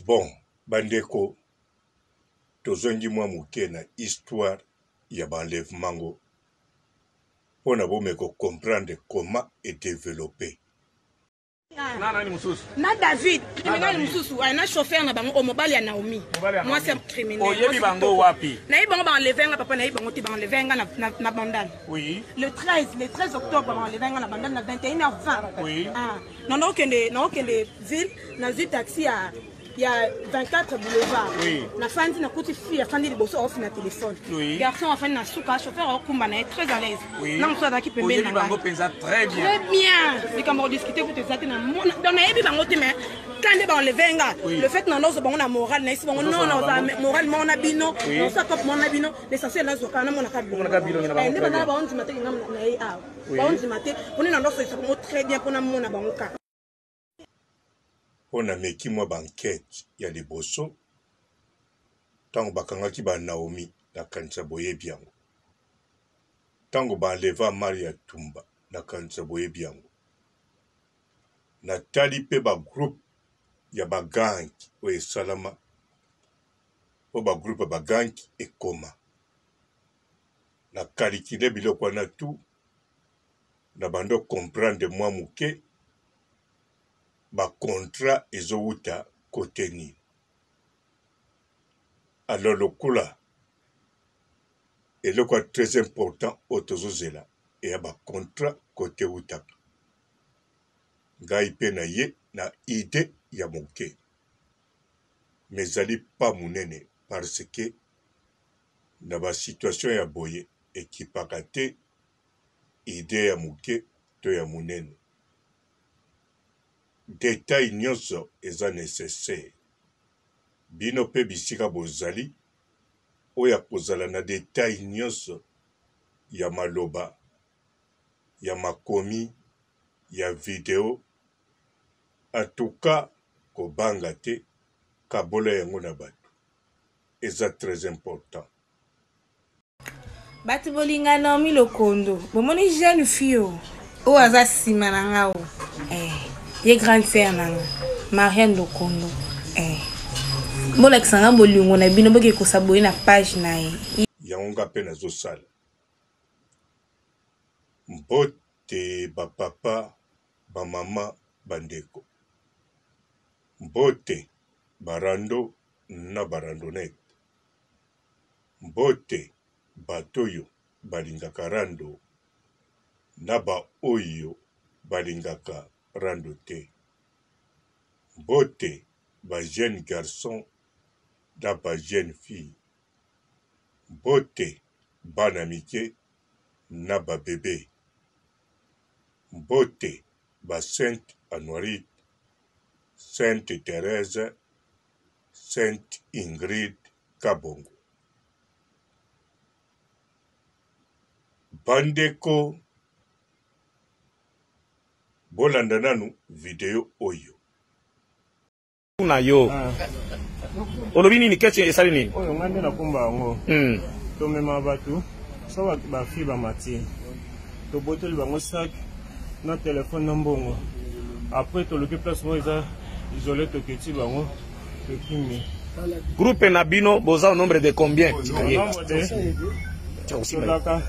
Bon, bandeko, tozongi mwa moke na histoire ya ba enlèvement ngo mpo na bomeka ko comprendre comment e developper. Na nani mosusu? Na David, criminel mosusu, na chauffeur na bango, mobali ya Naomi. Mwasi ya criminel. Oyebi bango wapi? Nayebi bango ba enlever nga papa, nayebi bango te ba enlever nga na Bandal. Oui. Le 13 octobre ba enlever nga na Bandal na 21h20. Oui. Ah, non nakokende nakokende ville, nazwi taxi ya 24 boulevard. Oui. Nafandi nakuti fille afandi liboso off na téléphone. Oui. Garçon afandi na suka, chauffeur aokumba na ye très à l'aise. Oui. Na mosusu azalaki pembeni na Oyebi bango ngai. mpenza très bien. Très bien. Likambo kodiscute kutu eza te na mona. Donc nayebi bango te mais quand nde baenleve nga Oui. le fait na nozwa bango na moral nayesi bango non Ozozwa na naozala bango. moral moko na bino Oui. naosala cope moko na bino l'essentiel nazwaka namonaka Omonaka bilongi na bango nde très bandala bien. baondima te nga na ye awa Oui. baondima te mpona na ndosolisa bango très bien mpona mona bango kaka. Mpo nameki mwa ba enquete ya liboso ntango bakangaki ba Naomi, nakanisa boyebi yango. Ntango ba enleva Maria Tumba, nakanisa boyebi yango. Natali mpe ba groupe ya ba gang oyo esalama mpo ba groupe ya ba gang ekoma. Na calculer biloko wana tout, na bando comprendre mwa moke ba contrat ezowuta cote nini. Alors lokola eloko ya très important oyo tozozela eya ba contrat cote ewutaka, ngai pe na ye na idee ya moke mais ezali pas monene parce que na ba situation ya boye ekipaka te idee ya moke to ya monene. Detail nionso eza necessaire. Bino pe bisika bozali, oyo akozala na detail nionso ya maloba, ya makomi, ya video, en tout cas kobanga te, kabola yango na batu. Eza très important. Bato bolinga Naomi Lokondo, bomoni jeune fille oyo oyo aza nsima na nga oyo eh, ye grande sœur na nga Marianne Lokondo eh. Bolakisa nga bolingo na bino, boke kosaboye na page na ye. Yango nga pe nazosala. Mbote ba papa, ba mama, ba ndeko. Mbote ba rando na ba randonnette. Mbote bato oyo balingaka rando na ba oyo balingaka rando te. Mbote ba jeunes garçons na ba jeunes filles. Mbote bana mike na ba bebes. Mbote ba Sainte Anuarite, Sainte Therèse, Sainte Ingrid Kabongo. Bandeko bolanda nanu video oyo. Na yo ah. Olobi nini keti esali nini? Oyo ngai nde nakumba yango. Tomema bato so bafi bamati tobotoli bango sac na telefone na mbongo après toluki place moko eza isole toketi bango tokimi. Groupe na bino boza au nombre de combien? Nombre de tozalaka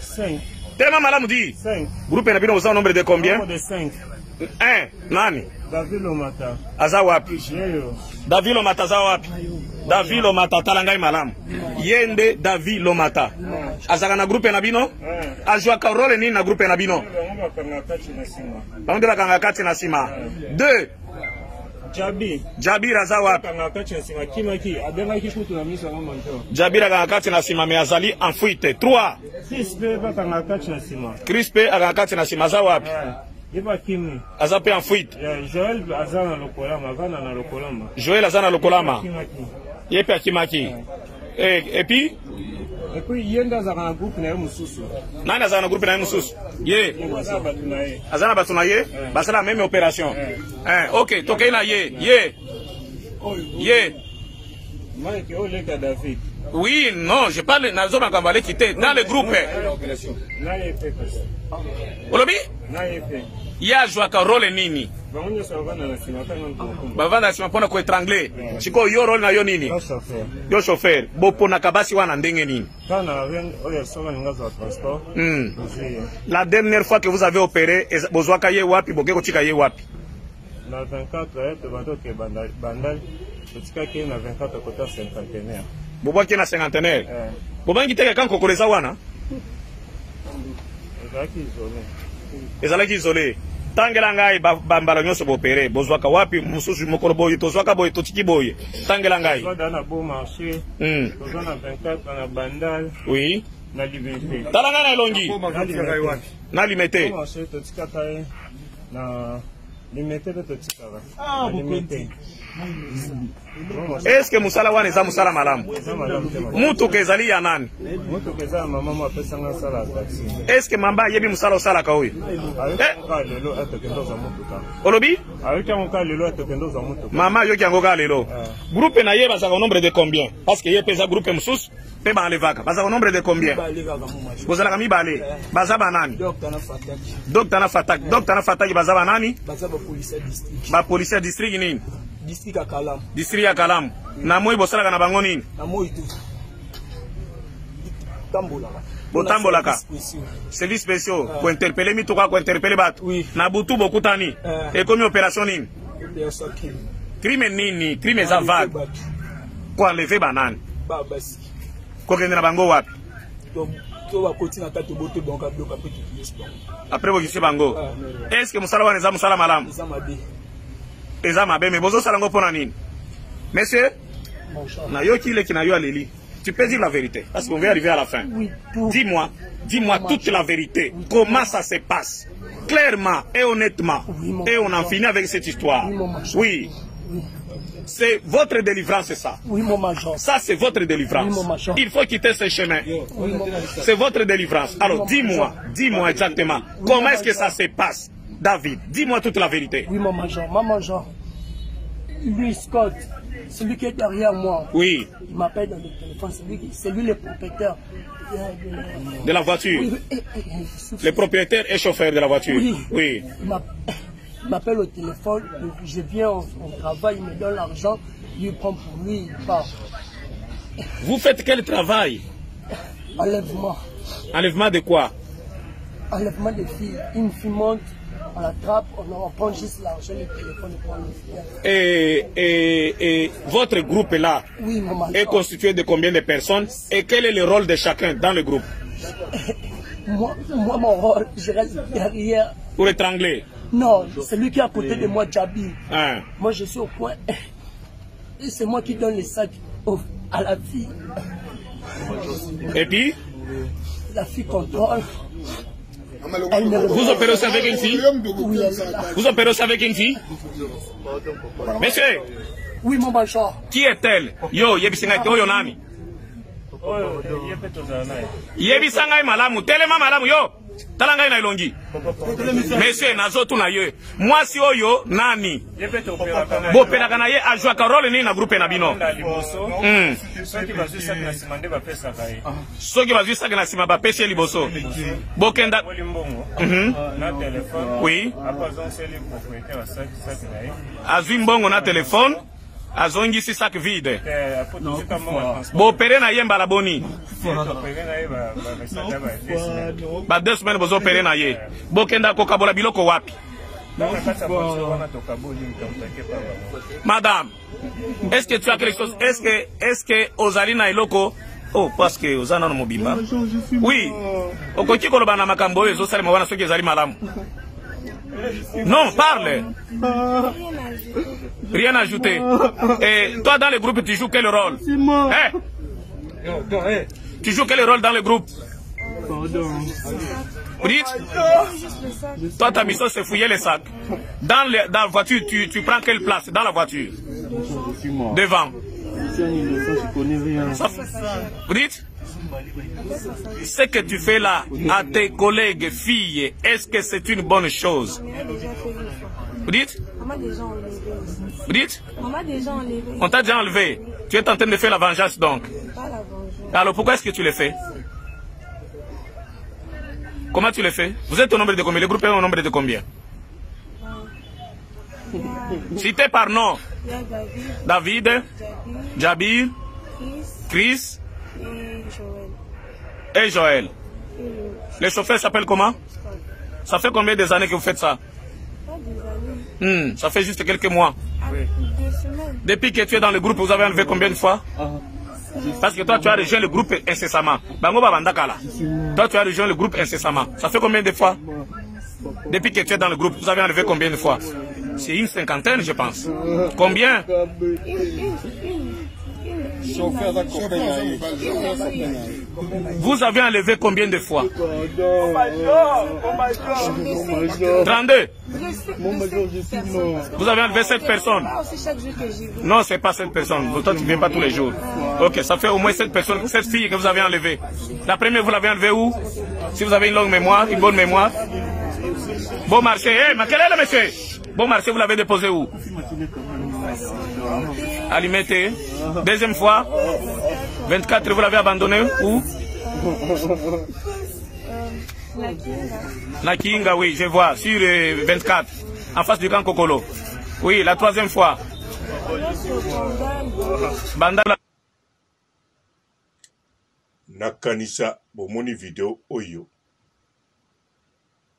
5. Telema malamu di. 5. Groupe na bino boza au nombre de combien? Nombre de 5. 1 nani? David Lomata. Aza wapi? Yeyo. David Lomata aza wapi? David Lomata tala ngai malamu. Ye nde David Lomata. Azalaka na groupe na bino? Azwaka role nini na groupe na bino? Bango bakanga kati na nsima. Bango nde bakanga kati na nsima. 2 Jabi. Jabir aza wapi? Akanga kati na nsima akimaki, abengaki kutu na miso yango manjo. Jabir akanga kati na nsima mais azali en fuite. 3 Chris mpe bakanga kati na nsima. Chris mpe akanga kati na nsima aza wapi? Ye bakimi. Aza mpe en fuite. Joël aza na lokolama, avanda na lokolama. Joël aza na lokolama. Akimaki. Ye mpe akimaki. Et puis Et puis ye nde azalaka na groupe na ye mosusu. Nani azalaka na groupe na ye mosusu? Ye. Aza na bato na ye. Aza na bato na ye, basala même opération. Ok, tokei na ye. Ye. Ye. Mike oleka David. Oui, non, je parle nazo makambo aleki te dans le groupe. Na ye mpe kasi. Olobi? Na ye mpe. Ye azwaka role nini? Bango nyonso bavanda na nsima kaka moto. Bavanda na nsima mpona koetrangle. Sikoyo yo role na yo nini? Yo chauffeur. Yo chauffeur. Boponaka basi wana ndenge nini? Kaka na rien oyo soki alingi azwa transport. Tozwi ye. La dernière fois que vous avez opéré, bozwaka ye wapi, boke kotika ye wapi? Na 24 tobanda oke Bandal, totikaki ye na 24 kota cinquantenaire. Bobwaki ye na cinquantenaire? Eh. Bobangi te kaka nkokolo eza wana? Ezalaki isole. Ezalaki isole. Tangela ngai bambala nyonso boopere, bozwaka wapi? Mosusu mokolo boye tozwaka boye, totiki boye. Tangela ngai. Tozwa na Beau Marché. Tozwa na 24 na Bandal. Oui. Na Limete. Tala ngai na elongi. Na Limete. Beau Marché totikaka ye na Limete mpe totikaka. Na Limete. Est-ce que mosala wana eza mosala malamu? Eza malamu te, mama. Motuka ezali ya nani? Motuka eza ya mama mo apesanga asala ya taxi. Est-ce que mama ayebi mosala osalaka oyo? Ayoki yango kaka lelo atokende ozwa motuka. Olobi? Ayoki yango kaka lelo atokende ozwa motuka. Mama ayoki yango kaka lelo. Groupe na ye bazalaka au nombre de combien? Parce que ye mpe eza groupe mosusu mpe baenlevaka. Bazalaka au nombre de combien? Bozalaka mibale. Baza banani? Docteur na Fataki. Docteur na Fataki. Docteur na Fataki baza banani? Baza ba policier district. Ba policier district nini? District ya Kalamu. District ya Kalamu. Na moi bosalaka na bango nini? Na moi tout. Tambolaka. Botambolaka. Service spéciaux. Ko interpeller mituka, ko interpeller bato. Oui. Na butu bokutani. Ekomi opération nini? Opération crime. Crime nini? Crime eza vague. Ko enlever banani? Ba basi. Kokende na bango wapi? Donc to bakoti na kati obote bango biloko après tokiyesi bango. Après bokisi bango. Est-ce que mosala wana eza mosala malamu? Eza mabe. Eza mabe, mais bozosala yango mpona nini? Monsieur, nayoki leki na yo aleli. Tu peux dire la vérité, parce qu'on va arriver à la fin. Oui, tout. Dis-moi, dis-moi toute la vérité. Oui, Comment ça se passe? Clairement et honnêtement. Oui, mon Et on en major. finit avec cette histoire. Oui, mon major. Oui. Oui. C'est votre délivrance, c'est ça. Oui, mon major. Ça, c'est votre délivrance. Oui, mon major. Il faut quitter ce chemin. Oui, mon major. C'est votre délivrance. Alors, mon dis-moi, major. dis-moi exactement, Oui, comment mon est-ce que major. ça se passe, David? Dis-moi toute la vérité. Oui, mon major. Mon major. Lui, Scott, celui qui est derrière moi. Oui. Il m'appelle dans le téléphone. C'est lui le propriétaire. De la voiture. Oui, oui, oui, oui, oui. Le propriétaire et chauffeur de la voiture. Oui. Oui. Il m'appelle au téléphone, je viens, on travaille, il me donne l'argent, il prend pour lui, il part. Vous faites quel travail? Enlèvement. Enlèvement de quoi? Enlèvement des filles. Une fille monte, on l'attrape, on prend juste l'argent, le téléphone, on prend le Et votre groupe là Oui, mon major. est constitué de combien de personnes et quel est le rôle de chacun dans le groupe? Moi, mon rôle, je reste derrière. Pour étrangler? Non, c'est lui qui est à côté de moi, Djabi. Hein. Moi, je suis au coin. Et c'est moi qui donne les sacs à la fille. Et puis? La fille contrôle. Elle me Vous opérez aussi avec une fille? Oui, elle est là. Vous opérez aussi avec une fille? Monsieur? Oui, mon major. Qui est-elle? Yo, yebisa ngai, oyo nani? Oyo, ye pe tozala naye. Yebisa ngai malamu, telema malamu yo. Tala ngai na elongi. Monsieur, nazotuna ye. Mwasi oyo nani? Ye pe topelaka na ye. Bopelaka na ye, azwaka rôle nini na groupe na bino? Na liboso. Soki bazwi sac na nsima nde bapesaka ye. Soki bazwi sac na nsima bapesi ye liboso. Bokenda. Boli mbongo. Na téléphone. Oui. Apo azongiseli propriétaire ya sac, sac na ye. Azwi mbongo na téléphone, azongisi sac vide. Te, apo totika mbongo ya transport. Bopere na ye mbala boni? Topere na ye ba resata ba deux semaines. Ba 2 semaines bozopere na ye. Bokenda kokabola biloko wapi? Na kati ya voiture wana tokaboli mtamtake pa bango. Madame, est-ce que tu as quelque chose? Est-ce que ozali na eloko? Oh, parce que oza nano mobimba. Oui. Okoki koloba na makambo oyo ezosalema wana soki ezali malamu. Non, parle. Rien à ajouter. Et toi, dans le groupe, tu joues quel rôle? Hein? Tu joues quel rôle dans le groupe? Dites, toi, ta mission, c'est fouiller les sacs. Dans la voiture, tu prends quelle place? Dans la voiture? Devant. Ça, vous dites? Ce que tu fais là à tes collègues filles, est-ce que c'est une bonne chose? Vous dites? On m'a déjà enlevé aussi. Vous dites? On m'a déjà enlevé. On t'a déjà enlevé. Tu es en train de faire la vengeance donc. Pas la vengeance. Alors pourquoi est-ce que tu le fais? Comment tu le fais? Vous êtes au nombre de combien? Le groupe est au nombre de combien? Cité par nom. David, David, Jabir, Jabir, Chris Chris et Joël. et Joël. Et le Le chauffeur s'appelle comment Ça fait combien des années que vous faites ça Pas des années. Ça fait juste quelques mois. Ah, 2 semaines. Depuis que tu es dans le groupe, vous avez enlevé combien de fois? Parce que toi, tu as rejoint le groupe incessamment. Bango babandakala. Toi, tu as rejoint le groupe incessamment. Ça fait combien de fois? Depuis que tu es dans le groupe, vous avez enlevé combien de fois? C'est une cinquantaine, je pense. Combien? Une, une, une, une. Vous avez enlevé combien de fois? 32. Vous avez enlevé 7 personnes. Pas aussi chaque jour que j'y vais. Non, c'est pas 7 personnes. Toi, tu ne viens pas tous les jours. Ok, ça fait au moins 7 personnes, 7 filles que vous avez enlevées. La première, vous l'avez enlevée où? Si vous avez une longue mémoire, une bonne mémoire. Bon marché. Hé, hey, quel est le monsieur? Bon marché, vous l'avez déposé où? Alimenté. Deuxième fois. 24, vous l'avez abandonné où? La Kinga. La Kinga, oui, je vois, sur 24, en face du camp Kokolo. Oui, la troisième fois. Banda. Nakanisa bomoni video oyo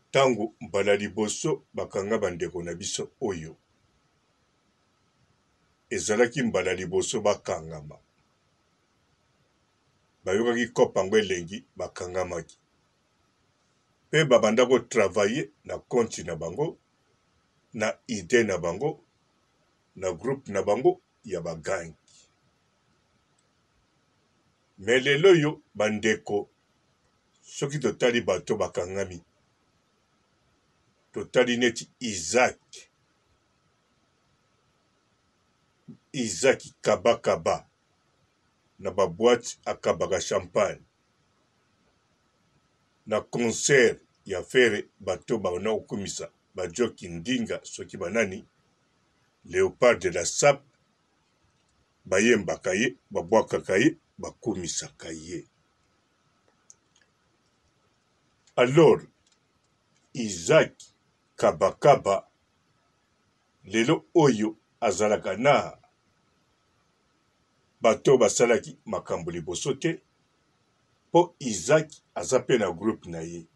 ntango mbala liboso bakanga bandeko na biso oyo ezalaki mbala liboso bakangama bayokaki kope yango elengi bakangamaki mpe babanda ko travailler na compte na bango na idee na bango na groupe na bango ya ba gang. Mais lelo oyo bandeko soki totali bato bakangami totali neti Isaac Isaac Kabakaba na ba boîte akabaka champagne na concert ya Ferre bato bana kokumisa ba Joki Ndinga soki banani Leopard de la Sape bayembaka ye babwakaka ye bakumisaka ye. Alors Isaac Kabakaba lelo oyo azalaka na bato basalaki makambo liboso te mpo Isaac aza mpe na groupe na ye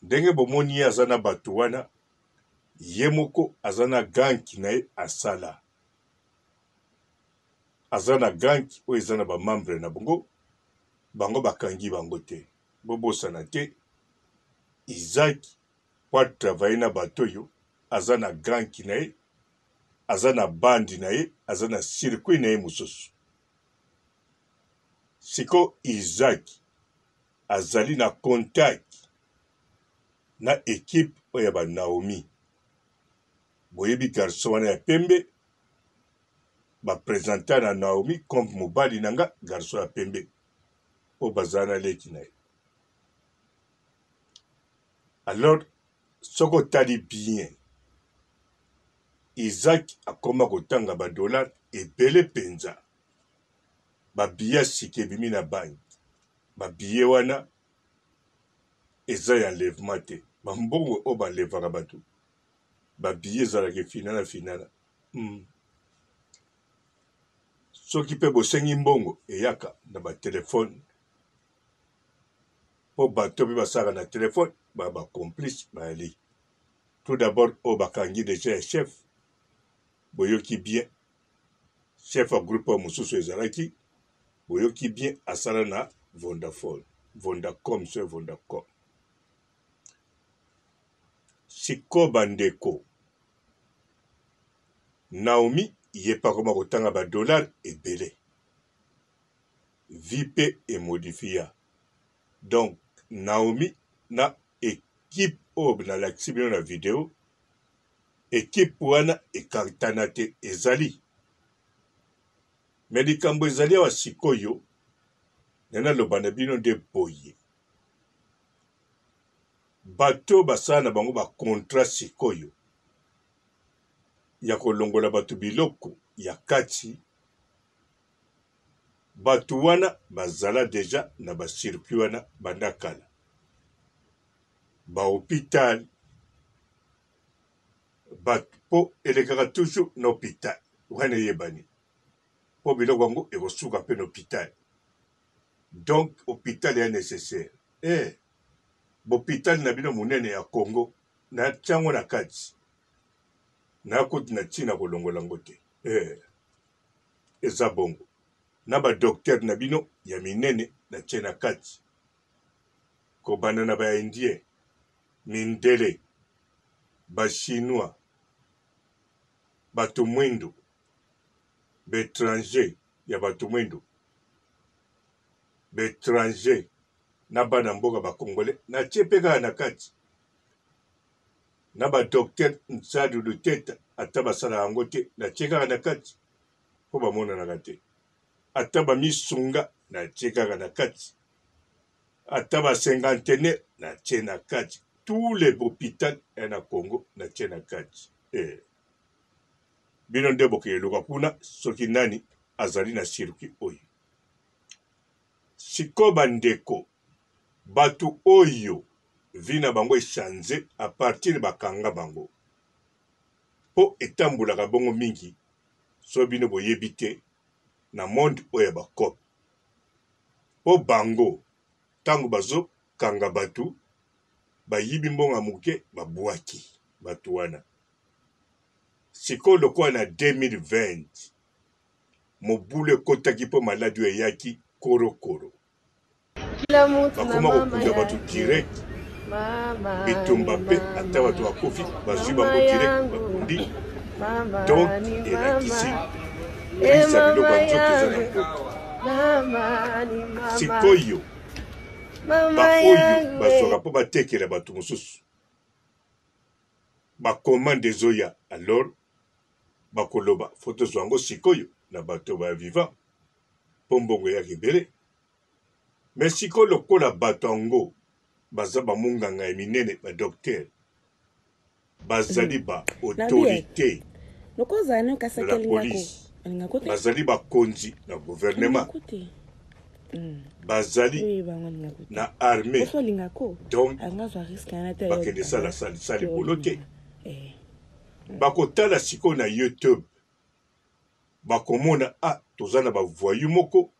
ndenge bomoni ye aza na bato wana ye moko aza na ganki na ye asala aza na ganki oyo eza na bamembre na bango bango bakangi bango te bobosana te Isaac po atravaille na bato oyo aza na ganki na ye aza na bandi na ye aza na circuit na ye mosusu siko Isaac azali na contact na equipe oyo ya ba Naomi boyebi garçon wana ya pembe ba presenta na Naomi comme mobali na nga garçon ya pembe oyo bazala na leki na ye alors soki otali bien Isaac akoma kotanga ba dollars ebele mpenza ba billets ya sika ebimi na banque ba billets wana eza ya enlèvement te ba mbongo oyo ba enlevaka bato ba billets ezalaka efinana finana. Soki mpe bosengi mbongo eyaka na ba telefone mpo bato mpe basalaka na telefone ba ba complice bayali tout d'abord oyo bakangi deja ya chef boyoki bien chef ya groupe oyo mosusu ezalaki boyoki bien asala na Vodafone Vodacom so Vodacom sikoyo bandeko Naomi ye mpe akoma kotanga ba dollars ebele vie mpe emodifia donc Naomi na equipe oyo nalakisi bino na video equipe wana ekatana te ezali me likambo ezali awa sikoyo na naloba na bino nde boye bato basala na bango ba contrat sikoyo ya kolongola bato biloko ya kati bato wana bazala deja na ba circuit wana banda kala ba hopital ba Mpo elekaka toujours na hopital wana eyebani. Mpo biloko yango ekosuka mpe na hopital. Donc hopital ya necessaire. Eh, bopital na bino monene ya Congo natia yango na kati. Nakuti na ntina kolongola yango te. Eh, eza bongo. Na ba docteur na bino ya minene natie na kati. Kobanda na ba indien, mindele, ba chinois, bato mwindo, ba etranger ya bato mwindo, ba etranger na bana mboka ba congolais natie mpe kaka na kati na ba docteur Nzadu Luteta ata basalaka yango te natie kaka na kati mpo bamonanaka te ata bamisunga natie kaka na kati ata ba cinquantenaire natie na kati tous les hôpital ya na Congo natie na kati eh. Bino nde bokeluka kuna soki nani azali na circuit oyo. Sikoyo bandeko bato oyo vie na bango echange a partir bakanga bango po etambolaka bongo mingi soki bino boyebi te na monde oyo ya ba coop po bango tango bazo kanga batu bayibi mbongo ya muke babuaki batu wana sikoyo lokola na 2020 mobulu ekotaki mpo maladi oyo eyaki korokoro bakoma kokunda bato direct bitumba mpe ata bato bakufi bazwi bango direct bakundi donc elakisi crise ya biloko ya nzoto eza na mboka sikoyo baoyo bazwaka mpo batekela bato mosusu bakomande ezoya alors bakoloba fo tozwa yango sikoyo na bato ba vivant mpo mbongo eyaka ebele me sikoyo lokola bato yango baza bamonganga ya minene ba docteur bazali ba autorité de la police bazali bakonzi na gouvernement bazali na armée donc bakende sala sali bolo te eh. Bakotala sikoyo na youtube bakomona ah toza na ba voyous moko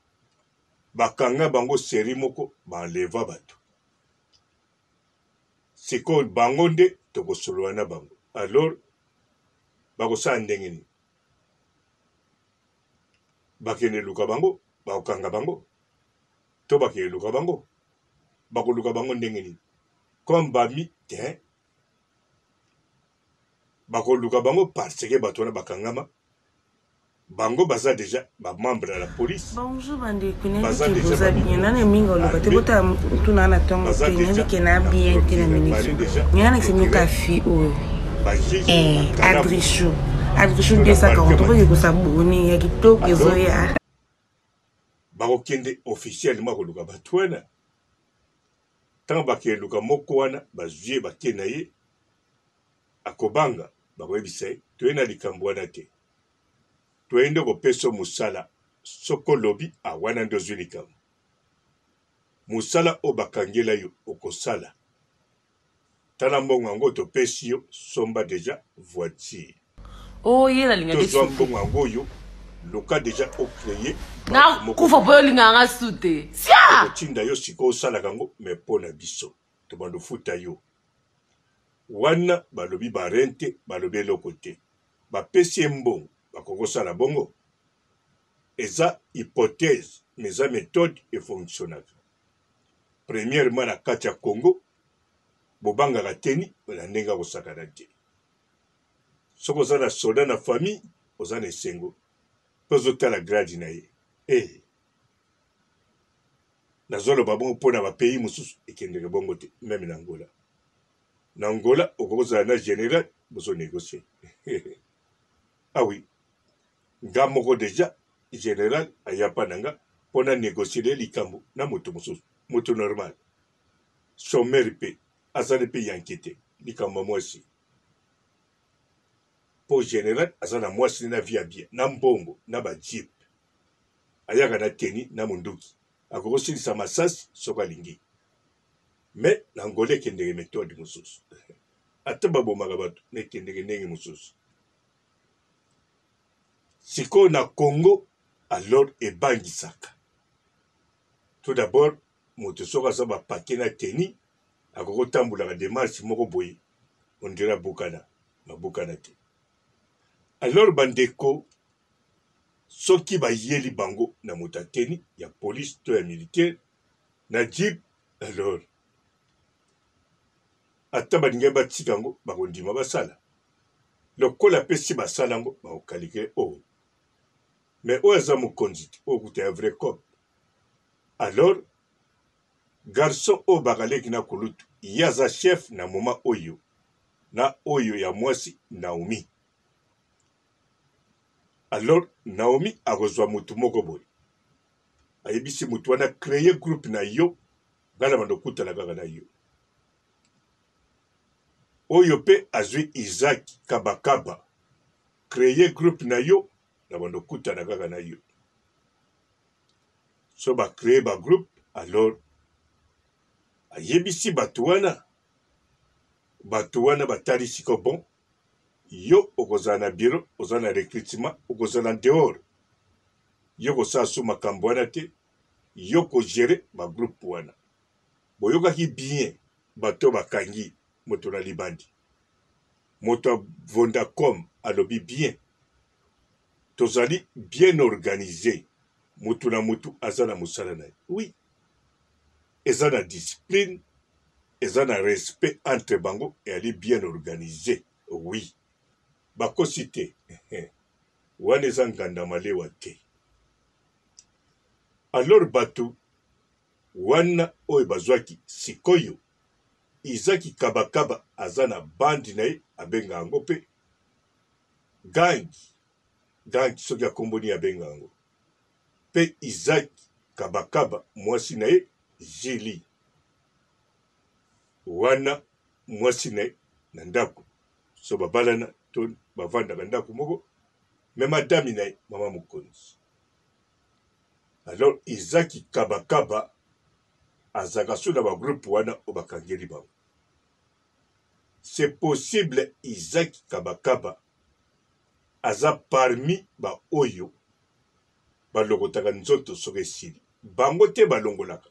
bakanga bango serie moko ba enleva bato sikoyo bango nde tokosolola na bango alors bakosala ndenge nini bakende luka bango bakokanga bango to bakende luka bango bakoluka bango ndenge nini comme bami te bakoluka bango parce que bato wana bakangama bango baza deja ba membre ya la police. Bonjour bandeko nayebi ke boza bien nani mingi oloba te botala tuna na ntongo te nayebi ke na bien te na minute ngai nakisi noka fi oyo eh, adrichou adrichou 240 okoki kosabone ya kitoko ezoya bakokende officiellement koluka bato wana Tango bakeluka moko wana bazwi ye bake na ye, akobanga, bakoyebisa ye toye na likambo wana te, toye nde kopesa yo mosala, soki olobi ah wana nde ozwi likambo. Mosala oyo bakangela yo okosala, tala mbongo yango topesi yo, somba dejà voiture. Oh ye nalingaki Tozwa su te. mbongo yango oyo, luka dejà o creer banque moko Nakufa po yo boye. olingaka nga su te. Siaa! Tokotinda yo sikoyo osalaka yango mais po na biso. Tobanda ofuta yo. Wana balobi ba rente, balobi eloko te. Bapesi ye mbongo, bakoki kosala bongo? Eza hypothèse mais eza methode e fonctionnaka. Premièrement na kati ya Congo, bobangaka teni na ndenge ya kosakana te. Soki oza na soldat na famille oza na esengo pe ozotala grade na ye eh nazoloba bongo mpo na ba pays mosusu ekendeke bongo te meme na Angola na Angola okoki kozala na general bozo negocier ah oui nga moko deja general aya pa na nga mpo na negocier le likambo na moto mosusu moto normal chômeur mpe azali mpe yanke te likambo ya mwasi po general aza na mwasi na vie ya bien na mbongo na ba jeep ayaka na teni na munduki akoki kosilisa masasi soki alingi mais na Angola ekendeke methode mosusu ata babomaka bato na ekendeke ndenge mosusu. Sikoyo na Congo alors ebangisaka. Tout d'abord moto soki aza ba paquet na tenue akoki kotambolaka demarche moko boye on dirait abukana, babukana te. Alors bandeko soki bayeli bango na moto ya tenue ya police to ya militaire na jeep alors ata balingaki batika yango bakondima basala lokola apesi basala yango bakokalikile oyo oh. mais oyo aza mokonzi te oyo kuta ya vrai cop alors garçon oyo bakaleki na kulutu ye aza chef na moment oyo na oyo ya mwasi Naomi alors Naomi akozwa motu moko boye ayebisi motu wana cree groupe na yo ngai na banda okutana kaka na yo oyo mpe azwi Isaac kabakaba cree groupe na yo na banda okutana kaka na yo so ba cree ba groupe alors ayebisi bato wana bato wana batali siko bon yo okozala na bureau oza na recrutement okozala dehors yo kosala su makambo wana te yo kogere bagroupe wana boyokaki bien bato bakangi moto na libandi moto ya Vodacom alobi bien tozali bien organise mutu na mutu aza na mosala na ye oui eza na discipline eza na respect entre bango eyali bien organise oui bakosi te wana eza nganda malewa te alors bato wana oyo bazwaki sikoyo Isaac Kabakaba aza na bande na ye abenga yango mpe gang gang soki akombo nini abenga yango mpe Isaac Kabakaba mwasi na ye Julie wana mwasi na ye na ndako so babalana to bavandaka ndako moko me madami na ye mama mokonzi alors Isaac Kabakaba azalaka su na ba groupe wana oyo bakangeli bango c'est possible Isaac Kabakaba aza parmi ba oyo balokotaka nzoto soki esili bango te balongolaka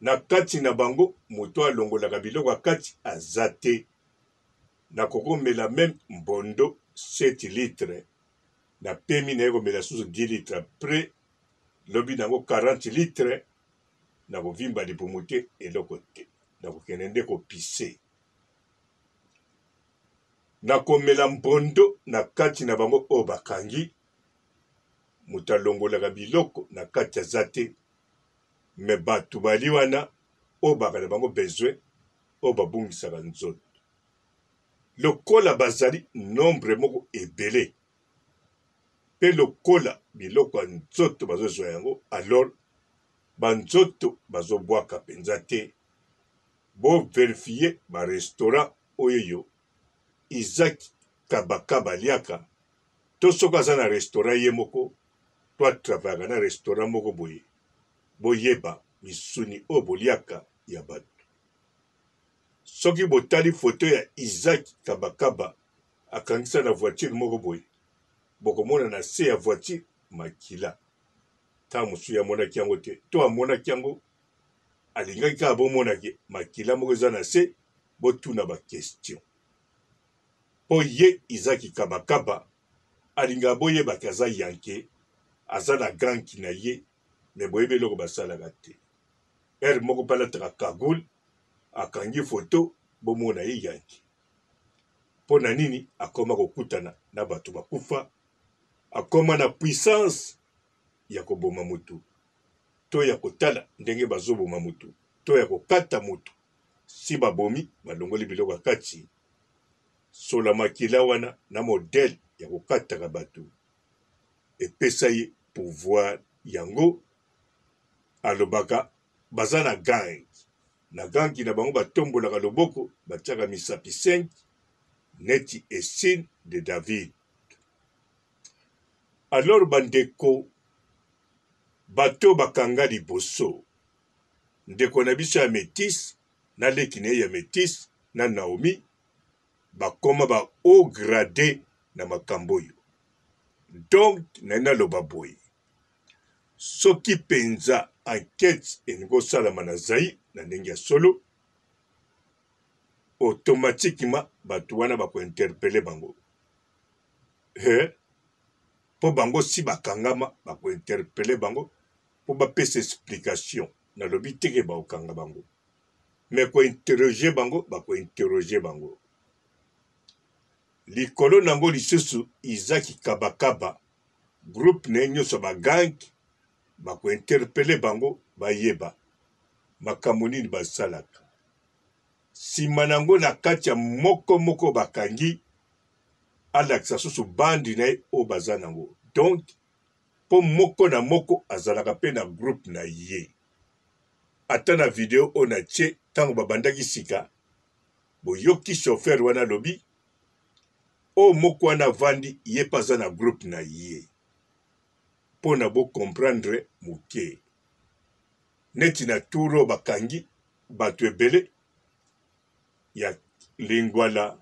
na kati na bango moto alongolaka biloko ya kati aza te nakokomela meme mbondo 7 litre na pemi naye komela susu 10 litre après lobi nango 40 litre nakovimba libumu te eloko te nakokende nde kopise nakomela mbondo na kati na bango oyo bakangi moto alongolaka biloko na kati aza te me bato bali wana oyo baka na bango besoin oyo babungisaka nzoto lokola bazali nombre moko ebele mpe lokola biloko ya nzoto bazozwa yango alors banzoto bazobwaka mpenza te bo verifie ba restaurant oyo Isaac Kabakaba aliaka to soki aza na restaurant ye moko to atravayaka na restaurant moko boye boyeba misuni oyo boliaka ya bato soki botali foto ya Isaac Kabakaba akangisa na voiture moko boye bokomona na se ya voiture makila ntango mosusu ye amonaki yango te to amonaki yango alingaki kaka bomona ke makila moko eza na se botuna ba question mpo ye Isaac Kabakaba alingaka boyeba ke aza yanke aza na ganki na ye me boyebi eloko basalaka te heure moko mpe alataka cagoule akangi foto bomona ye yanke mpo na nini akoma kokutana na bato bakufa akoma na puissance ya koboma motu to ya kotala ndenge bazoboma motu to ya kokata motu si babomi balongoli biloko ya kati sola makila wana na modele ya kokataka bato epesa ye pouvoir yango alobaka baza na gang na gangi na bango batombolaka loboko batiaka misapi 5 neti esine de David alors bandeko bato bakanga liboso ndeko na biso ya metis na leki na ye ya metis na Naomi bakoma ba haut grade na makambo oyo. Donc naye naloba boye, soki mpenza enquete elingi kosalama na Zaïre na ndenge ya solo, automatiquement bato wana bako interpeller bango he mpo bango si bakangama, bako interpeller bango mpo bapesa explication. Nalobi te ke bakokanga bango, mais ko interroger bango, bako interroger bango. Likolo na yango lisusu Isaac Kabakaba, groupe na ye nyonso ba gang bako interpeller bango bayeba makambo nini basalaka. Sima na yango na kati ya moko moko bakangi alakisa susu bande na ye oyo baza na yango. Donc mpo moko na moko azalaka mpe na groupe na ye. Ata na video oyo natie ntango babandaki sika, boyoki chauffeur wana alobi oyo moko wana avandi ye mpe aza na groupe na ye mpo na bo comprendre moke. Neti na tour oyo bakangi bato ebele ya Lingwala,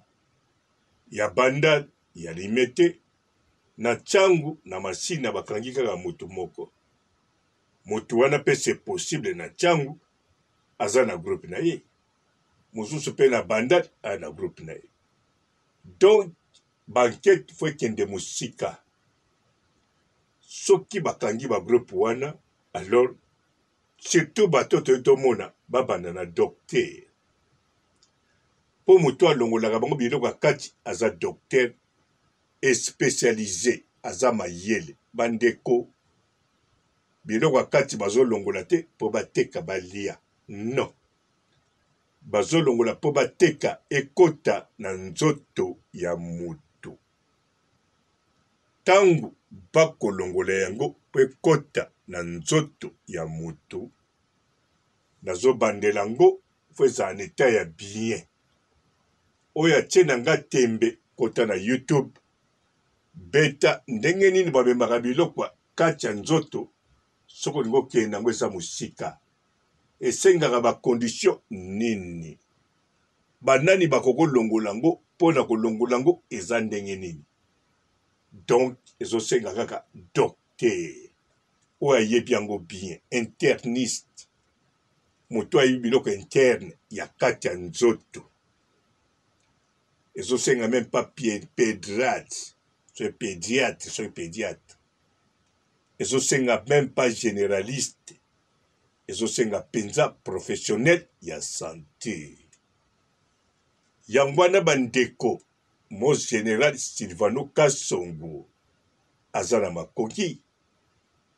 ya Bandal, ya Limete, na Tshangu, na Masina bakangi kaka moto moko. Moto wana mpe c'est possible na Tshangu aza na groupe na ye, mosusu mpe na Bandal aza na groupe na ye. Donc ba enquete faut ekende mosika. Soki bakangi ba groupe wana alors surtout bato toye tomona babanda na docteur mpo moto alongolaka bango biloko ya kati aza docteur especialise aza mayele bandeko biloko ya kati bazolongola te mpo bateka balia non bazolongola mpo bateka ekota na nzoto ya moto Tango bakolongola yango po ekota na nzoto ya mutu, nazobandela yango faut ezala na etat ya bien. Oyo atie na nga tembe kota na youtube beta ndenge nini bamemaka biloko ya kati ya nzoto soki olingi okende na yango eza mosika esengaka ba condition nini? Banani bakoki kolongola yango mpo na kolongola yango eza ndenge nini? Donc ezosenga kaka docteur oyo ayebi yango bien, interniste, moto ayebi biloko interne ya kati ya nzoto. Ezosenga meme pas pedrate, soki pediatre, soki pediatre. Ezosenga meme pas generaliste, ezosenga mpenza professionnel ya sante. Yango wana bandeko, mon general Sylvano Kasongo aza na makoki,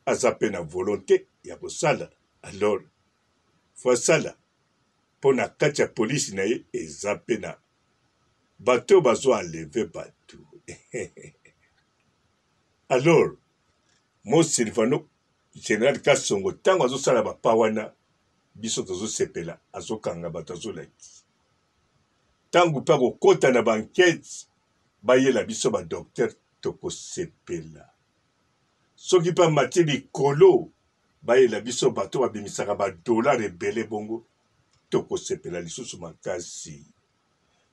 aza mpe na volonte ya kosala, alors faut asala mpo na kati ya polisi na ye eza mpe na bato oyo bazo enleve bato. Alors mon Sylvano General Kasongo ntango azosala ba pas wana biso tozosepela, azokanga bato azolakisa. Ntango mpe akokota na ba enquete bayela biso ba docteur tokosepela. Soki mpe amati likolo bayela biso bato babimisaka ba dollar ebele bongo tokosepela lisusu makasi.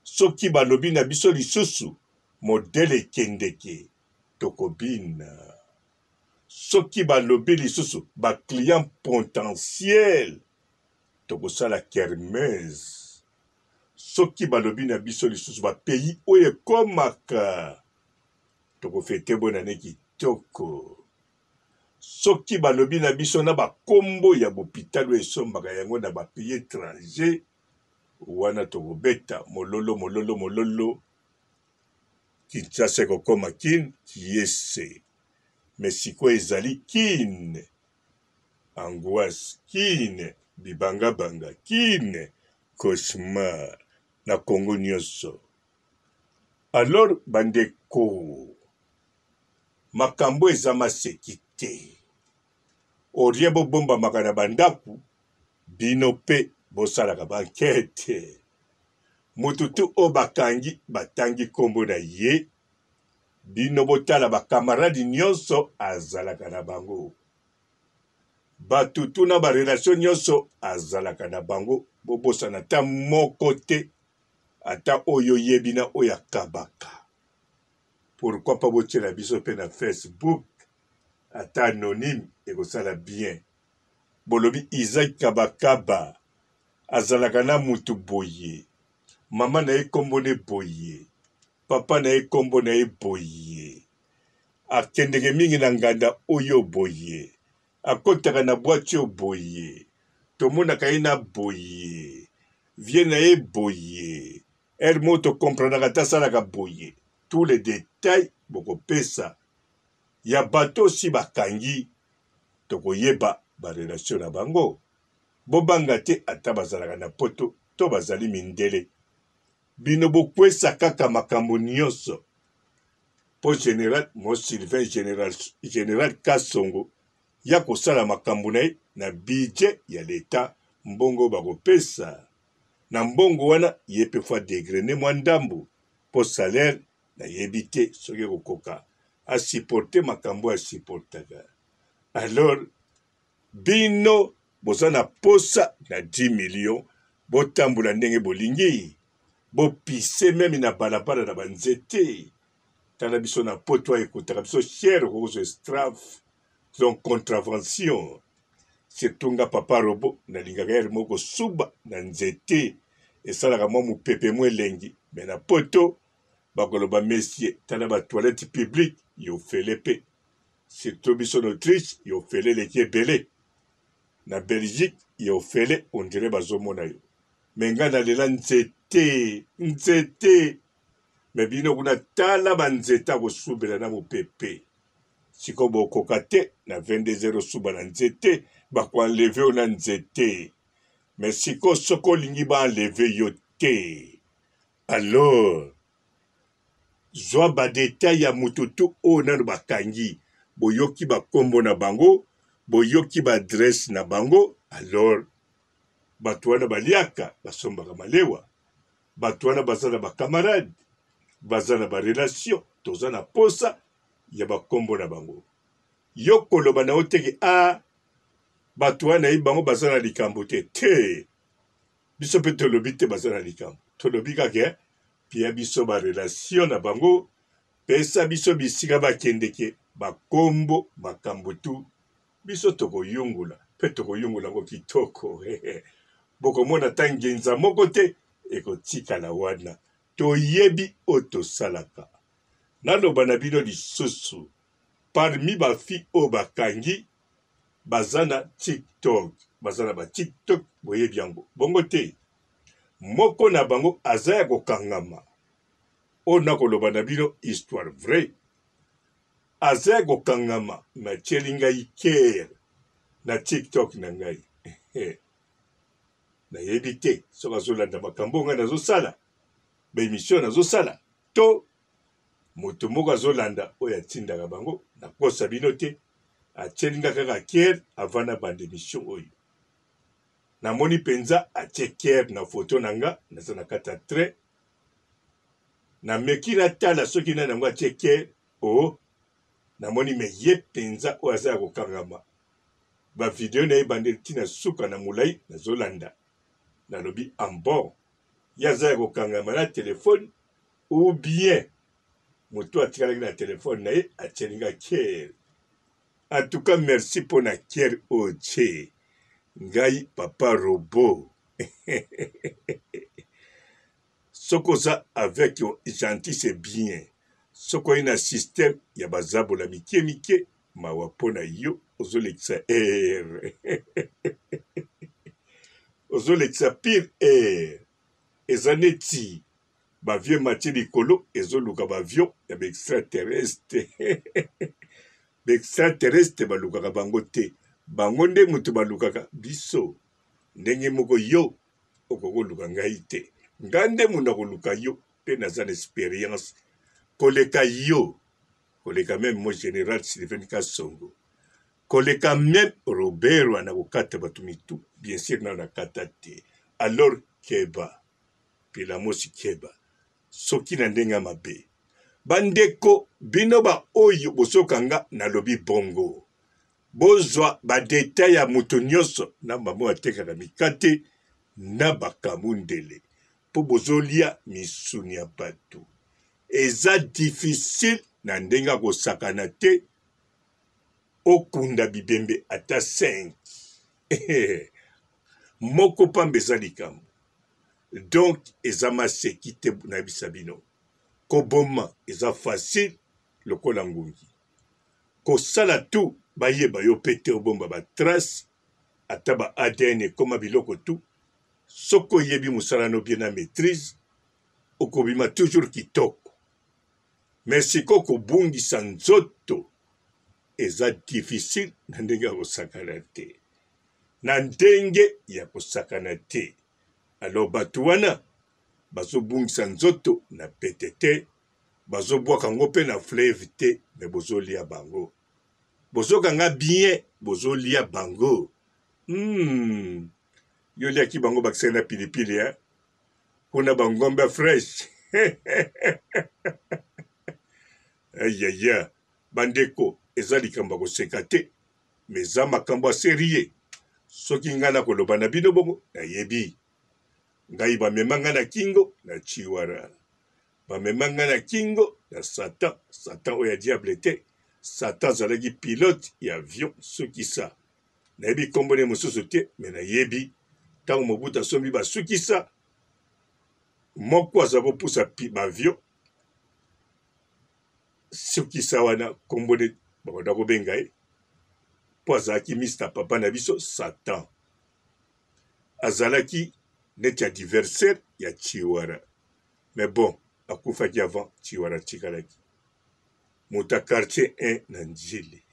Soki balobi na biso lisusu modele ekendeke tokobina. Soki balobi lisusu ba clients potentiels tokosala kermesse. Soki balobi na biso lisusu ba pays oyo ekomaka tokofete bonne annee kitoko. Soki balobi na biso na ba kombo ya bopital oyo esombaka yango na ba pays etrangers wana tokobeta mololo mololo mololo. Kinshasa ekokoma kin kiese mais sikoyo ezali kin angoisse kin bibanga banga kin cauchemar na Congo nioso alors bandeko makambo eza maseki te orie bobombamaka na bandaku bino pe bosalaka ba enquete mutu tu oyo bakangi batangi kombo na ye bino botala ba camarade nionso azalaka na bango batu tu na ba relation nionso azalaka na bango bobosana ata moko te ata oyo oyebi na oyo akabaka. Pourquoi pas botiela biso mpe na Facebook ata anonyme ekosala bien. Bolobi Isaac Kabakaba azalaka na mutu boye, mama na ye kombo ne boye, papa na ye kombo na ye boye, akendeke mingi na nganda oyo boye, akotaka na boite oyo boye, tomonaka ye na boye, vie na ye boye, heure moko to comprenaka te asalaka boye. Tous les details bokopesa ya bato osi bakangi, tokoyeba ba relation na bango. Bobanga te ata bazalaka na poto to bazali mindele. Bino bokwesa kaka makambo nionso po general mo Sylvain general, general Kasongo ya kosala makambo na ye na budget ya l'etat mbongo bakopesa na mbongo wana ye pe faut degrene mwa ndambu po salaire nayebi te soki ekokoka a supporter makambo oyo a supportaka alors Bino boza na posa na 10 millions botambola ndenge bolingi bo pisse meme na balabala na ba nzete tala biso na poto awa ekotaka biso cher okoki kozwa estrave donc contravention surtout nga papa robo nalingaka heure moko kosuba na nzete esalaka mwa mopepe mwa elengi me na poto bakoloba monsieur tala ba toilette publique ya ofele mpe Surtout biso na Autriche ya ofele eleki ebele. Na Belgique ya ofele on dirait bazomona yo. Mais nga nalela nzete, nzete. Mais bino kuna tala ba nzete ya kosubela na mopepe. Sikoyo bokoka te na 22 heures osuba na nzete, bako enlever yo na nzete. Mais sikoyo soki olingi ba enlever yo te, alors Zwa ba details ya mutu tout oyo nanu bakangi, boyoki ba kombo na bango, boyoki ba adresse na bango, alors batu wana baliaka, basombaka malewa, batu wana baza na ba camarades, baza na ba relations, toza na posa ya ba kombo na bango. Yo koloba na yo te ke ah batu wana nayebi bango baza na likambo te, te! Biso pe tolobi te baza na likambo, tolobi kaka ke pia biso ba relation na bango, pesa biso bisika bakendeke, ba kombo, makambo tout, biso tokoyungula pe tokoyungula yango kitoko. Bokomona ata ngenza moko te ekotikala wana. Toyebi oyo tosalaka. Naloba na bino lisusu, parmi ba filles oyo bakangi, baza na TikTok, baza na ba TikTok, boyebi yango bongo te? Moko na bango aza ya kokangama, oyo nakoloba na bino histoire vraie, aza ya kokangama, natieli ngai care na TikTok na ngai. Nayebi te soki azolanda makambo ngai nazosala, ba emission nazosala, to moto moko azolanda oyo atindaka bango, nakosa bino te, atieli nga kaka care avant nabanda emission oyo. Namoni penza atie care na photo na nga, naza na kati ya train. Nameki natala soki nani yango atie care, oh, namoni me ye penza oyo aza ya kokangama. Ba video na ye ebandeli ti na suka na molai nazolanda. Nalobi en bon, ye aza ya kokangama na telefone ou bien moto atikalaki na telefone na ye atieli nga care. En tout cas merci pona care oyo otie ngai papa robot. Soki oza avec gentil c'est bien, soki oye na système ya bazabola mike mike mawa pona yo ozolekisa heure ozolekisa pire heure eza neti Ba vieux matie likolo ezoluka ba avion ya ba extraterrestre ba extraterrestre balukaka bango te bango nde moto balukaka biso ndenge moko yo okoki koluka ngai te ngai nde moto nakoluka yo mpe naza na experience koleka yo koleka meme mo general Sylvain Kasongo koleka meme Roberwa na kokata bato mitu bien sûr nano nakata te alors keba Pilamosi keba soki na ndenge ya mabe. Ba ndeko bino ba oyo bozoka nga nalobi bongo bozwa ba detail ya moto nyonso na mama oyo atekaka mikate na ba kamundele po bozolia misuni ya bato eza difficile. na ndenge ya kosakana te okunda bibembe ata 5 moko pamba eza likambo donc eza maseki te nayebisa bino koboma eza facile lokola ngungi kosala tout bayeba yo pe te obomba ba trace ata ba ADN ekoma biloko tout soki oyebi mosala no bien na maitrise okobima toujours kitoko mais sikoyo kobungisa nzoto eza difficile na ndenge ya kosakana te na ndenge ya kosakana te alors bato wana bazobungisa nzoto na pete te bazobwaka yango mpe na fleuve te me bozolia bango bozoka nga bien bozolia bango mm. yo oliaki bango bakisaki na pilipili eh? kuna bangombe fresh ayaya bandeko eza likambo ya koseka te me eza makambo ya serie soki ngai nakoloba na bino bongo nayebi ngai bamema ngai na kingo na chiwara Bamema ngai na kingo na Satan, Satan oyo ya diable te. Satan azalaki pilote ya avion sukisa. Nayebi kombo ne mosusu te, mais nayebi ntango Mobutu asombi basukisa moko aza kopusa baavion sukisa wana kombo ne babanda kobenga ye mpo azalaki mista papa na biso Satan. Azalaki neti adversaire ya Tshiwara. Mais bon, akufaki avant Tshiwara atikalaki. Moto ya quartier 1 na Ndjili.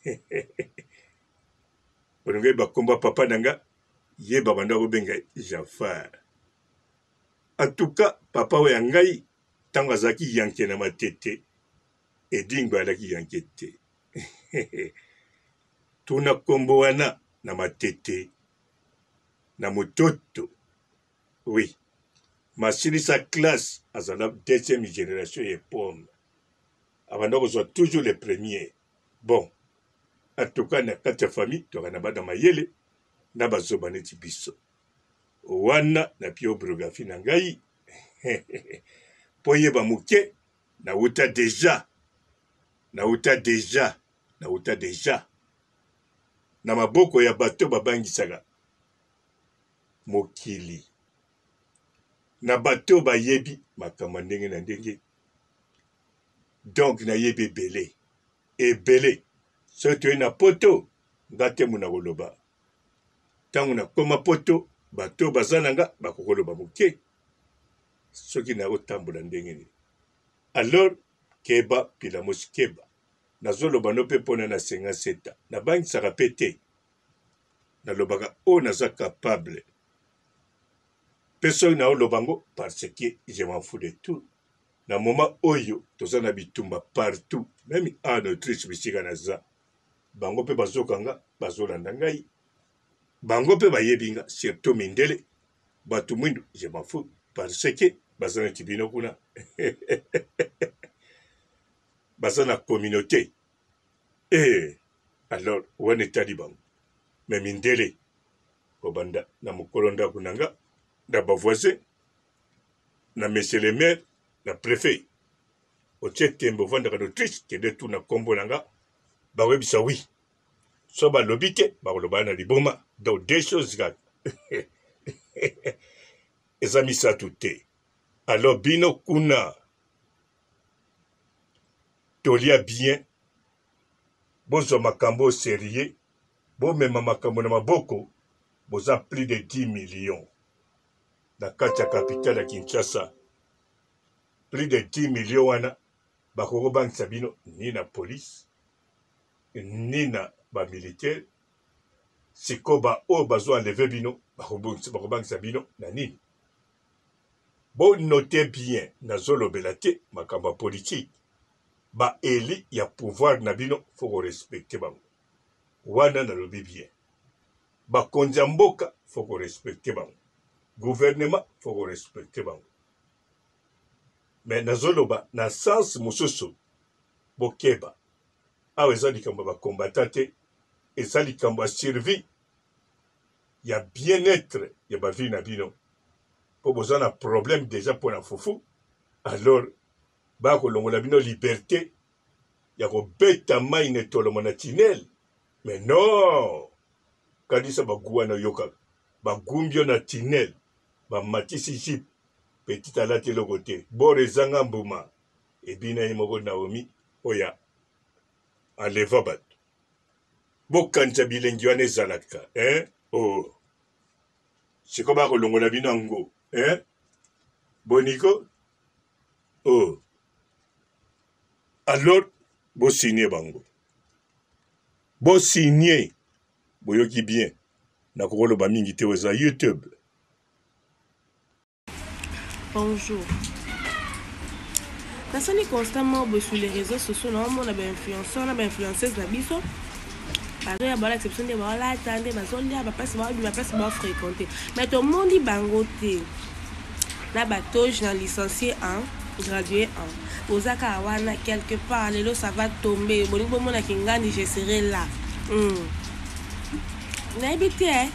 Olingi oyeba kombo ya papa na nga? Ye babanda kobenga ye Jafar. En tout cas, papa oyo ya ngai ntango azalaki yanke na matete, Edingwe alaki yanke te. Tuna kombo wana na matete na mototo. Oui. Masilisa classe azala deuxième génération ya pomme. Abanda kozwa toujours le premier. Bon, en tout cas na kati ya famille toka na bana mayele na bazoba neti biso. Wana na biographie na ngai po yeba moke nawuta deja nawuta deja nawuta deja na maboko ya bato babangisaka mokili na bato oyo bayebi makambo ya ndenge na ndenge donc nayebi ebele ebele soki toye na poto nga te mona koloba ntango nakoma poto bato oyo baza na nga bakokoloba moke soki nakotambola ndenge nini alors keba pilamosi keba nazoloba no mpe mpona na senga seta nabangisaka mpe te nalobaka oyo naza capable mpe soki naoloba yango parce que je m'en fous de tout na moment oyo toza na bitumba partout meme awa na autriche bisika naza bango mpe bazoka nga bazolanda ngai bango mpe bayebi nga surtout mindele bato mwindu je m'en fous parce que baza neti bino kuna baza na communauté eh alors wana etali bango me mindele kobanda na mokolo ndako na nga na bavoisin na monsieur le maire na préfet otie tembe ofandaka na autriche kende tuna nkombo na nga bakoyebisa wi so balobi te bakoloba na liboma donc deux choses kaka eza misato te alors bino kuna tolia bien bozwa makambo oyo serieux bomema makambo na maboko boza plus de 10 millions na kati ya capitale ya Kinshasa plus de 10 millions wana bakoki kobangisa bino ni na police ni na ba militaire sikoyo baoyo bazo enleve bino bakobangisa bino na nini Bo noter bien nazolobela te makambo ya politique ba eli ya pouvoir na bino faut ko respecter bango wana nalobi bien bakonzi ya mboka faut ko respecter bango gouvernement faut ko respecter bango mais nazoloba na sens mosusu bokeba awa eza likambo ya ba combattant te eza likambo ya survie ya bien etre ya ba vie na bino po boza na problème dejà pona fufu alors ba kolongola bino liberte. ya kobeta mai na etolomo na tunnel mais non kanisa bagu wana oyokaka bagumbi yo na tunnel bamatisi jeep petit alati eloko te bor ezanga mbuma ebina ye moko Naomi oyo aleva bato bokanisa bilengi wana ezalaka eh? oh. sikoyo bakolongola bino yango eh? boniko oh. alors bosigne bango bosigne boyoki bien nakokoloba mingi te oza youtube Bonjour. Nasali constat moko boye sur les réseaux sociaux naomona ba influenceurs na ba influenceuses na biso bazoya balakisa biso nde baolata nde bazolia baplace baobima place baofréquente mais tomoni bango te na batoge na licencié en gradué en boza kaka wana quelque part lelo ça va tomber bolingi bomona kingandi je serai là mm. nayebi te eh.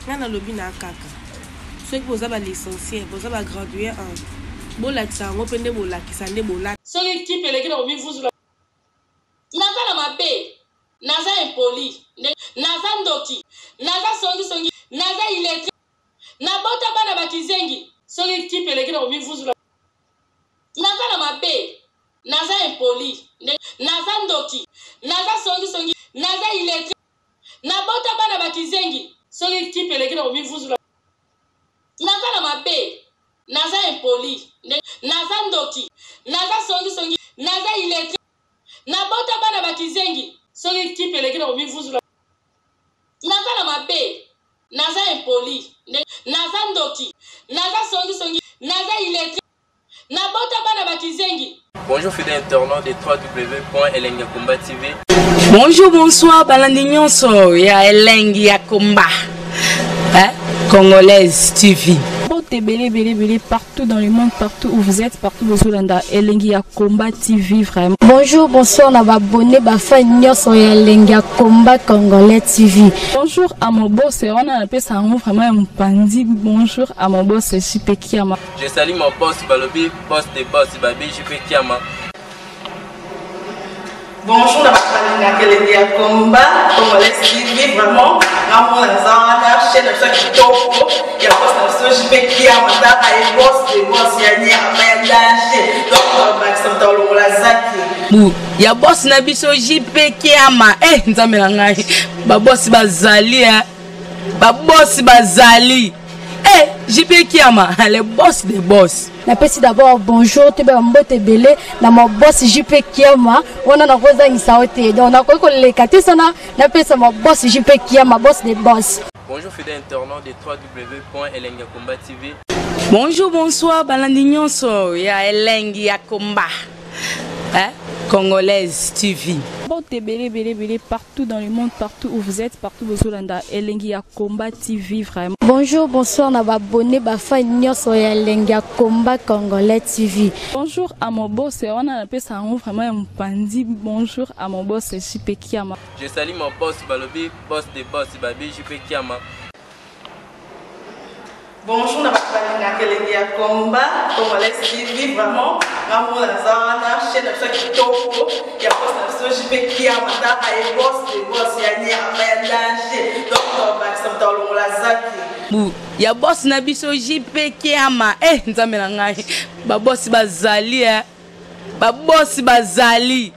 Nga nalobi na kaka soki boza ba licencie boza ba gradue en bolakisa yango pe nde bolakisa nde bolata. Soki kipe eleki na komivuzula. Naza na mabe naza impoli naza ndoki naza songi songi naza illettre nabota bana ba kizengi. Soki kipe eleki na komivuzula. Naza na mabe naza impoli naza ndoki naza songi songi naza illettre. Nabota bana ba kizengi. Soki kipe eleki na komivuzula. Naza na mabe naza impoli naza ndoki naza songi songi naza illettre nabota bana ba kizengi. Soki kipe eleki na komivuzula. Naza na mabe naza impoli naza ndoki naza songi songi naza illettre. Nabota bana ba kizengi. Bonjour fidèle internaute de www.elengiyakomba TV. Bonjour, bonsoir, balandi nyonso ya elengi ya komba. Hein? Congolaise TV. Mbote ebele ebele ebele partout dans le monde partout où vous êtes partout bozolanda elengi ya combat TV vraiment. Bonjour, bonsoir na ba abonné ba fan nyonso ya elengi ya combat congolais TV. Bonjour à mon boss wana napesa yango vraiment ya mopanzi bonjour à mon boss JP Kiama. Je salue mon boss balobi boss de boss babi JP Kiama. Bonjour na bato balingaka elengi ya combat congolais TV vraiment ngamona naza wana chaîne na biso ya kitoko ya boss na biso JP Kiama tala ye boss de boss ya nyama ya danger donc bakisa moto alongola zaki bu ya boss na biso JP Kiama eh nzambe na ngai ba boss bazali eh ba boss bazali Eh, JP Kiama, le boss des boss. napesi d'abord bonjour toyeba mbote ebele na ma boss jp kiama wana nakozangisa yo te donc nakoki koleka te sana napesa ma boss jp kiama boss de boss. Bonjour fidèle internaute de www.elengiyakomba TV. Bonjour, bonsoir, balandi nyonso ya elengi ya komba. Hein? Congolaise TV. Mbote ebele ebele ebele partout dans le monde partout où vous êtes partout bozolanda elengi ya combat TV vraiment. Bonjour, bonsoir na ba abonné ba fan nyonso ya elengi ya combat congolais TV. Bonjour à mon boss wana napesa yango vraiment ya mopanzi bonjour à mon boss JP Kiama. Je salue mon boss balobi boss de boss babi JP Kiama. Bonjour na bato balingaka elengi ya combat congolais TV vraiment ngamona naza wana chaîne na biso ya kitoko ya boss na biso JP Kiama tala ye boss de boss ya nyama ya danger donc bakisa moto alongola zaki bu ya boss na biso JP Kiama eh nzambe na ngai ba boss bazali eh ba boss bazali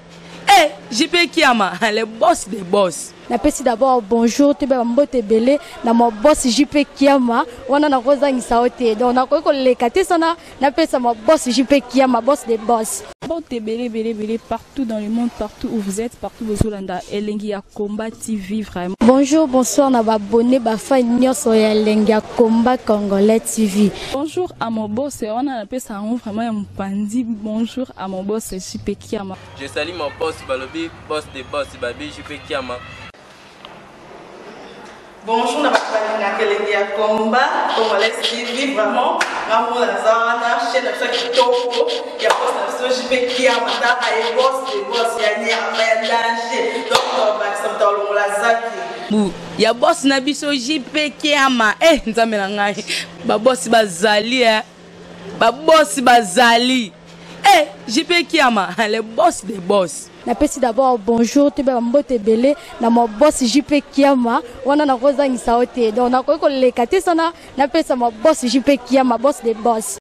eh JP Kiama le boss des boss. Napesi d'abord bonjour toyeba mbote ebele na ma boss JP Kiama wana nakozangisa yo te donc nakoki koleka te sana napesa ma boss JP Kiama boss de boss. Mbote ebele ebele ebele partout dans le monde partout où vous êtes partout bozolanda elengi ya combat TV vraiment. Bonjour, bonsoir na ba abonné ba fan nyonso ya elengi ya combat congolais TV. Bonjour à mon boss wana napesa yango vraiment ya mopanzi bonjour à mon boss JP Kiama. Je salue mon boss balobi boss de boss babi JP Kiama. Bonjour na bato balingaka elengi ya combat congolais TV vraiment ngamona naza wana chaîne na biso ya kitoko ya boss na biso JP Kiama tala ye boss de boss ya nyama ya danger donc bakisa moto alongola zaki bu ya boss na biso JP Kiama eh nzambe na ngai ba boss bazali eh ba boss bazali. Eh, JP Kiama, le boss des boss. Napesi d'abord bonjour toyeba bambote ebele na ma boss JP Kiama wana nakozangisa yo te donc nakoki koleka te sana napesa ma boss JP Kiama boss des boss.